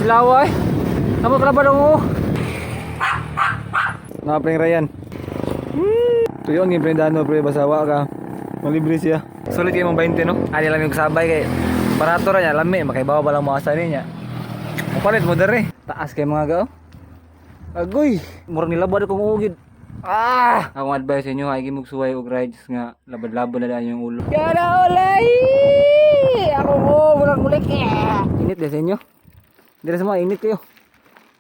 Silawa eh. Amo kalaban mo. Napring Ryan. Tuyon ng prendano pre basawa ka. Malibre siya. Sulit kayo mong 20, no? Ani lang yung sabay kay barato ra niya lami makaibaw ba lang mo asa niya. Mupalit mo dere. Taas kay mga gao. Agoy, murag nilabad akong ugid. Ah! Akong advice sa inyo, ay gimugsuway og rides nga labad-labad na daan yung ulo. Kada ulay! Ako mo, murag mulik. Init din sa inyo. Dire sa mga init kayo.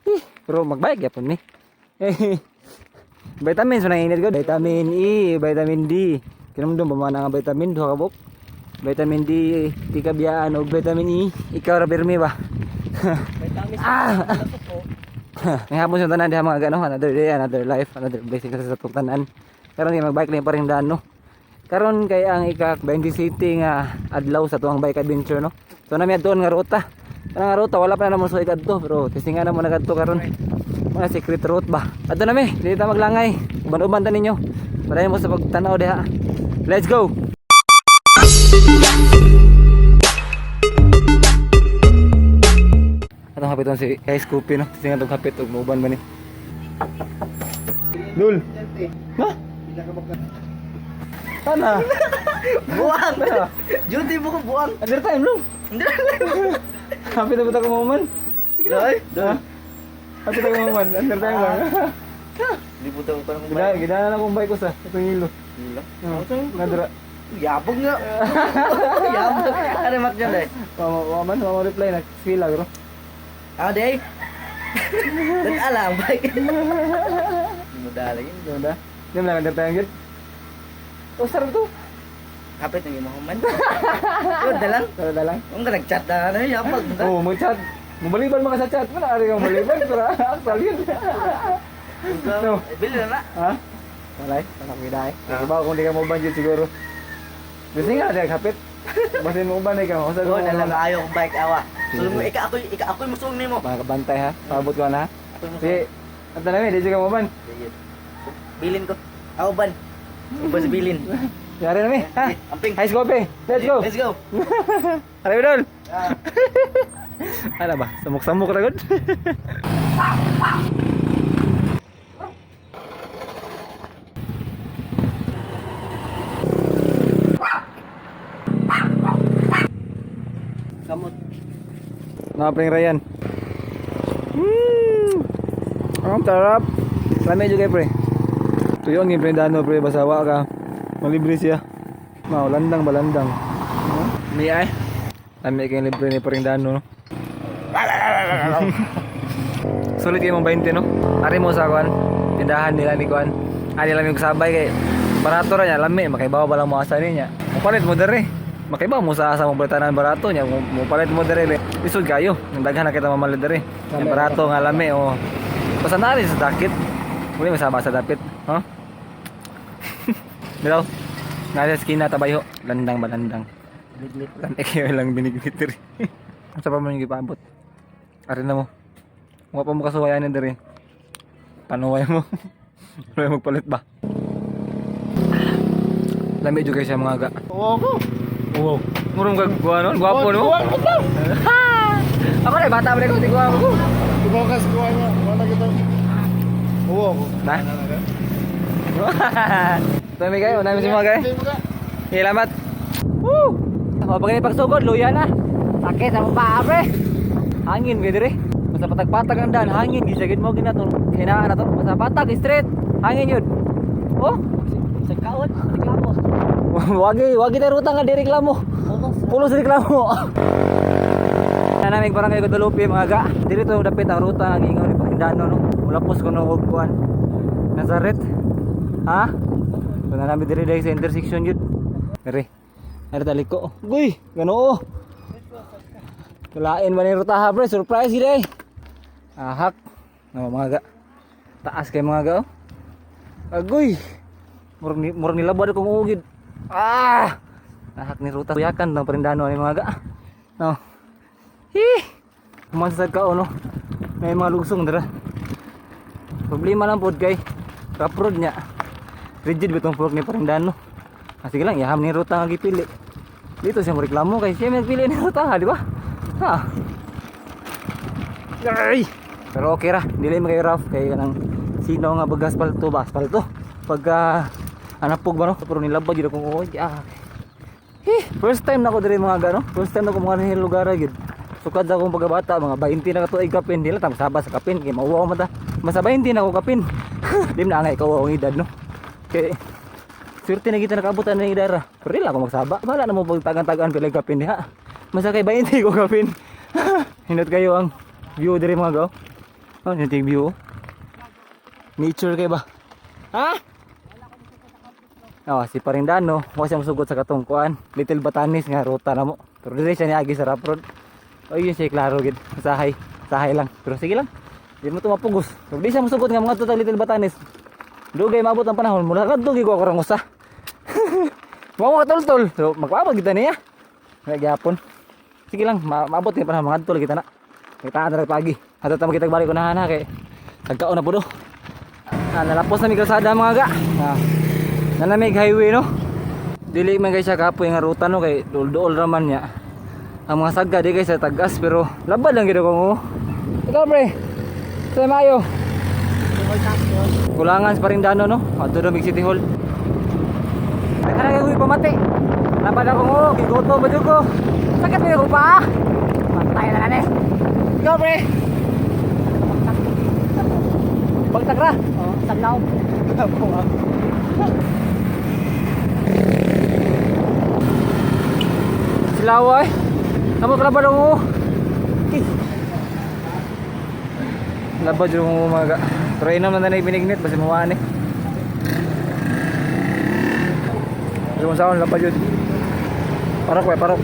Eh, pero magbike yapon ni. Vitamins man ang init ko. Vitamin E, vitamin D. Kinumdum pa man ang vitamin duha ka buok. Vitamin D, di ka biyaan og vitamin E. Ikaw ra pirmi ba? Ah! May hapon sa tanan diha mga gano, another day, another life, another blessing kasi sa atong tanan. Karon kay magbike lang pa rin daan, no. Karon kay ang ika 20 city nga adlaw sa tuang bike adventure, no. So nami adtoon nga ruta. Kanang nga ruta wala pa na namo suway kadto pero testingan na mo na kadto karon. Mga secret route ba. Adto na mi, dili ta maglangay. Uban-uban ta ninyo. Padayon mo sa pagtanaw diha. Let's go. Atong hapiton si kay Scoopy, no. Testingan tong hapit og muuban ba ni. Dul. Ha? Sana. Buang! Duty mo ko buang! Under time long. Hapit na ba ta kumuman? Sige na. Ha? Hapit na kumuman. Under time lang. Hindi po tayo parang Gina, gina na akong bike ko sa itong hilo. Oh, nadra. Yabog nga! Yabog! Ano mak dyan eh? Mama, mama, mama reply na sila bro. Ako day! Nag-ala ang bike. Hindi mo dala yun. Di ba? Di mo lang under time gid. Oh, sarap to. Kapit ng imo man. Yun, dalang. Tara dalang. Kung ka nag-chat na ano, yabog. Oh, mo chat. Mabaliban man ka sa chat. Wala ari kang mabaliban pero actual yun. No. Bili na na. Ha? Walay, wala ko giday. Ba kung di ka mo banjit siguro. Gusto nga di hapit. Basin mo uban ikaw. Usa Oo, ko dalang ayaw kong bike awa. Sulong mo, ika ako, ika ako musulong nimo. Mga kabantay ha. Paabot ko na ha. Ako musulong. Sige. At na namin, di ka mo ban. Sige. Bilin ko. Ako ban. Uban sa bilin. Yari na mi. Ha? Amping. High school pe. Let's go. Let's go. Aray dol. Ah. Ano ba? Samok-samok ra gud. Kamot. Mga Ryan. Ang tarap. Lami jud kay pre. Tuyon ng prendano pre basawa ka. Malibre siya. Mao landang balandang. Huh? May ay. Lami kay libre ni Prendano, no. Sulit kayo mong 20, no? Ari mo sa kuan, tindahan nila ni kuan. Ani lang yung sabay kay barato ra niya, lami makaibaw ba lang mo asa niya. Mupalit mo dere. Makaibaw mo sa asa mo balitanan barato niya, mupalit mo dere. Be. Isod kayo, nang daghan na kita mamalit dere. Yang barato nga lami oh. Basta na rin sa dakit. Uli masama sa dapit, huh? Bilaw. Nasa skina tabayo, landang balandang. Biglit. Lami kayo lang binignit dere. Sa pa mo yung gipaabot? Ari na mo. Mukha pa mo kasuwayan na dere. Panuway mo. Wala magpalit ba? Lami jud kayo siya mga ga. Oo ko. Wow. Murong kag kuha nun, gwapo no. Kuha ko to. Ako na bata pa rin ko, di kuha ko. Tumakas kuha niya. Wala kita. Oo ko. Na? Tami kayo, namin si mga kayo. Salamat. Woo! O, pag pagsugod, luya na. Sakit sa paa, pre. Hangin, gaya dire. Basta patag-patag ang daan, hangin. Gisagin mo, ginato. Hinaan na to. Basta patag, straight. Hangin yun. Oh! Sa kaon, reklamo. Wagi, wagi na ruta nga di reklamo. Pulos reklamo. Na namin barangay Guadalupe mga ga. Diri to dapit ang ruta ang ingon ni Pakindano, no. Mulapos kuno og kuan. Nazaret. Ha? Wala namin diri dahil sa intersection yun. Diri. Ari taliko. Guy, ganoo. Kalain man ni ruta ha pre, surprise gid eh. Ahak. No mga ga. Taas kay mga ga. Oh. Agoy. Murag ni murag nilabad akong ugid. Ah! Nahak ni ruta. Kuyakan lang parindano ni mga ga. No. Hi. Kumansad ka no. May mga lugsong dira. Problema lang pod kay rough road niya. Rigid bitong fork ni parindano. Ah, sige lang, iham ni ruta nga gipili. Dito siya mo reklamo kay siya may nagpili ni ruta, ha, di ba? Ha. Ay! Pero okay ra, dili man kayo rough kay kanang sino nga baga asfalto ba, asfalto. Pagka anapog ba no, pero nilabad jud akong uod. Ah. Eh, first time na ako diri mga gano. First time na ako mga nahil lugar gid. Sukad sa akong pagkabata, mga 20 na katuig kapin, dili ta masaba sa kapin kay mauwaw man ta. Masa 20 na ako kapin. Di na nga ikaw ang edad no. Kay swerte na kita nakabutan ng idara. Pero dili ako magsaba. Bahala na mo pagtagan-tagaan pila kapin diha. Masa kay 20 ko kapin. Hindot kayo ang view diri mga gaw. Oh, nindot yung view. Nature kay ba? Ha? Oh, si Parindano, wa siya musugot sa katong kuan, Little Batanes nga ruta na mo. Pero diri siya niagi sa rough road. Oh, yun siya klaro gid. Sahay, sahay lang. Pero sige lang. Di mo to mapugos. Kung di siya musugot nga mga tutag Little Batanes. Dugay maabot ang panahon, mula kadto ko ako rang usa. Mao ka tol-tol. So magpaabot kita niya. Wala gyapon. Sige lang, maabot yung panahon, mga tol kita na. Kita na pagi. Ato ta magkita balik unahan ha kay tagkaon na po do. Ah, nalapos na mi kalsada mga ga. Ah, nanamig highway no. Dili man kay siya kapoy nga ruta no kay duol-duol ra man niya. Ang mga sagga di kay sa tagas pero labad lang gid ako mo. Ikaw pre. Sa mayo. Kulangan sa Parindano no. Adto do mig City Hall. Nagkana kayo pamati. Labad ako mo, giguto ba jud ko. Sakit ba ko pa? Patay na na. Ikaw pre. Bagtak ra. Oh, saglaw. Silawa eh. Kamu kenapa dong? Oh. Ih. Labad yung umaga. Pero inom na na binignit basta mawaan eh. Yung sa labad yun. Parok eh, parok.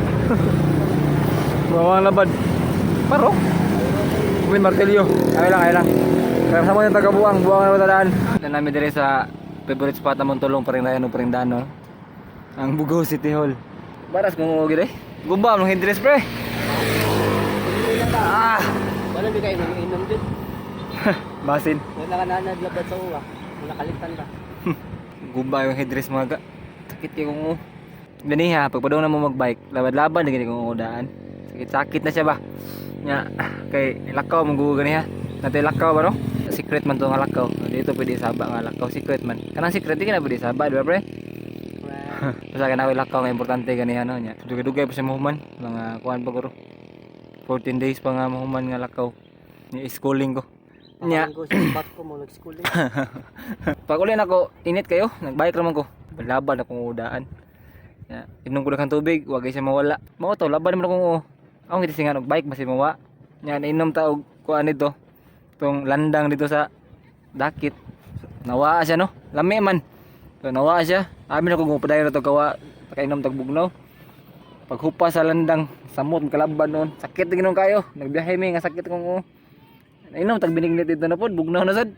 Mawang labad. Parok. May martilyo. Ay lang, ay lang. Kaya sama yung taga-buang, buang na matadaan. Na namin dire sa favorite spot namon tulong pa rin tayo pa rin dano. Ang Bugao City Hall. Baras kung gid eh. Gumba mong hindres pre. Ah, Wala di kayo inom dyan. basin. Wala ka na naglabad sa uwa. Wala kalitan ka. Gumba yung headdress mga ga. Sakit kay kung Ganiha, pagpadong na mo magbike, labad-labad na gani kung udaan. Sakit-sakit na siya ba? Nya, kay lakaw mong gugo ganiha. Natay lakaw ba no? Secret man to nga lakaw. Dito pwede saba nga lakaw, secret man. Kanang secret di ka na pwede saba, di ba pre? Basta kana lakaw nga importante ganiha no nya. Dugay-dugay pa siya mahuman, mga kuan pa guro. 14 days pa nga mahuman nga lakaw. Ni schooling ko. Nya, Ko sa bat ko mo nag-school eh. pag uli nako, init kayo, nagbike raman ko. Laban akong udaan. Ya, inom ko lang ang tubig, wag siya mawala. Mao to, laban naman akong akong gitisingan og bike basi mawa. Nya inom ta og kuan nito. Tong landang dito sa dakit. Nawaa siya no. Lami man. So, nawaa siya. Amin ako kung padayon na to kawa pakainom tag bugnaw. Paghupa sa landang, samot kalaban noon. Sakit na ginon kayo. Nagbiyahe mi nga sakit kong Inom tag binignit dito na pod, bugnaw na sad.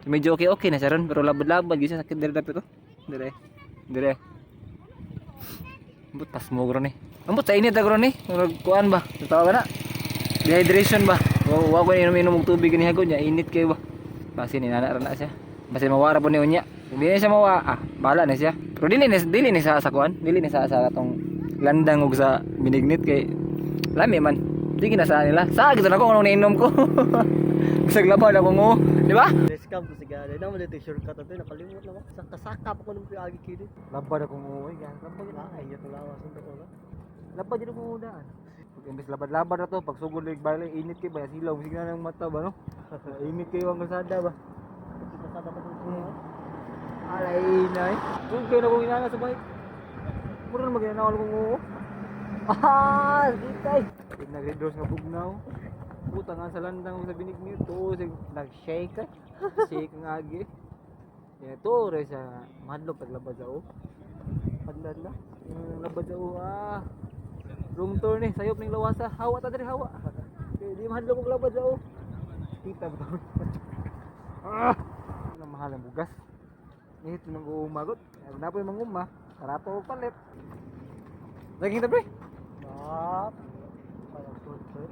Medyo okay okay na siya ron, pero labad-labad gyud siya sakit dire dapit oh. Dire. Dire. Ambot pasmo ron eh. Ambot sa init ron eh. Murag kuan ba? Tatawa ka na. Dehydration ba? Wa wa ko inom-inom og tubig ni hagod niya, init kayo ba? Basin inana ra na siya. Basin mawara po ni unya. Kung di na siya mawa, ah, bahala na siya. Pero dili ni sa kuan, dili ni sa katong landang og sa binignit kay lami man. Di gina sa nila. Sa gito na ko anong nainom ko. Bisag laban ako ngo, di ba? Rest camp ko sigara. Na mo dito shortcut ato nakalimot na ko. Sa kasaka pa ko nung piagi kini. Laban ako ngo, oy, laban gid. Ay, ito lawas ang ko. Laban jud ako daan. Pag imbes labad-labad na to, pag sugod lig balay init kay ba silaw, sige na ng mata ba no? Init kayo ang kalsada ba? Kasada ko nung Alay na eh. Kung kayo na kong inana sa bike. Mura na maginanaw kong oo. Ah, kitay. Nag-redoors nga bugnaw. Puta nga sa landang sa binig nito. Nag-shake. Eh. Shake ang agi. Yeah, to re sa madlok paglabad sa o. Padlan na. Yung labad sa o ah. Room tour ni, sayop ning lawasa. Hawa ta diri hawa. Kay di mahadlok og labad sa o. Kita ba? Ah! Ang mahal ang bugas. Nihit nang uumagot. Napoy manguma. Tara pa og palit. Daging ta pre. Ah. Parang shortcut.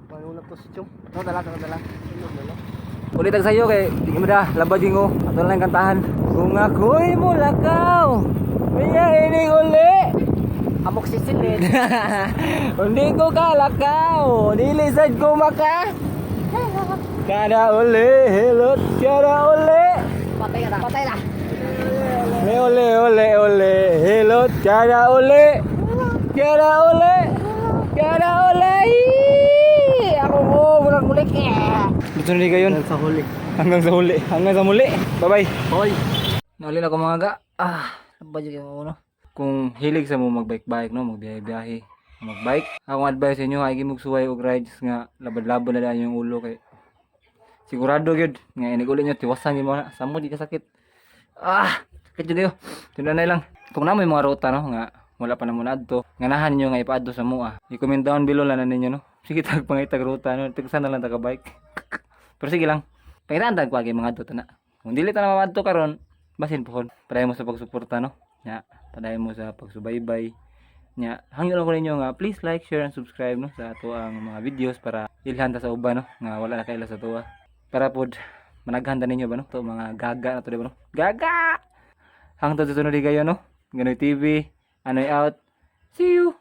Parang wala ko si Chong. No, dala, dala, dala. Ano na lang? Ulit ang sayo kay di mo da labad yung ato na lang kantahan. Kung ako'y mulakaw, miya ining uli. Amoxicillin. Hindi ko kalakaw, dili sad ko maka. Kada uli, hilot, kada uli. Patay na. Patay na. Le ole ole ole, hilot, kada uli. Kada uli. Kada uli. Ako mo, murag mulik. Dito na kayo. Sa huli. Hanggang sa huli. Hanggang sa muli. Bye-bye. Hoy. Nauli na ako, mga ga. Ah, Badyo kayo mo, no? Kung hilig sa mo magbike-bike, no, magbiyahe-biyahe, magbike. Akong advice sa inyo, ay magsuway og rides nga labad-labad na daan yung ulo kay sigurado gyud nga inig uli nyo tiwasan gyud mo na samo di ka sakit. Ah, sakit jud kayo. Tinanay lang. Kung na may mga ruta, no, nga wala pa na mo naadto, ganahan nyo nga ipaadto sa mua. I-comment down below lang na ninyo, no. Sige tag pangitag ruta, no, tigsan na lang taga bike. Pero sige lang. Pangitaan tag kwagi mga adto na. Kung dili ta na maadto karon, basin pohon. Padayon mo sa pagsuporta, no. Nya, padayon mo sa pagsubaybay. Nya, hangyo lang ko ninyo nga please like, share and subscribe, no, sa ato ang mga videos para ilhan ta sa uban, no, nga wala na kaila sa tuwa. Para pod managhanda ninyo ba, no, to mga gaga na to, di ba, no? Gaga! Hangtod sa sunod kayo, no. Ganoy TV, anoy out. See you.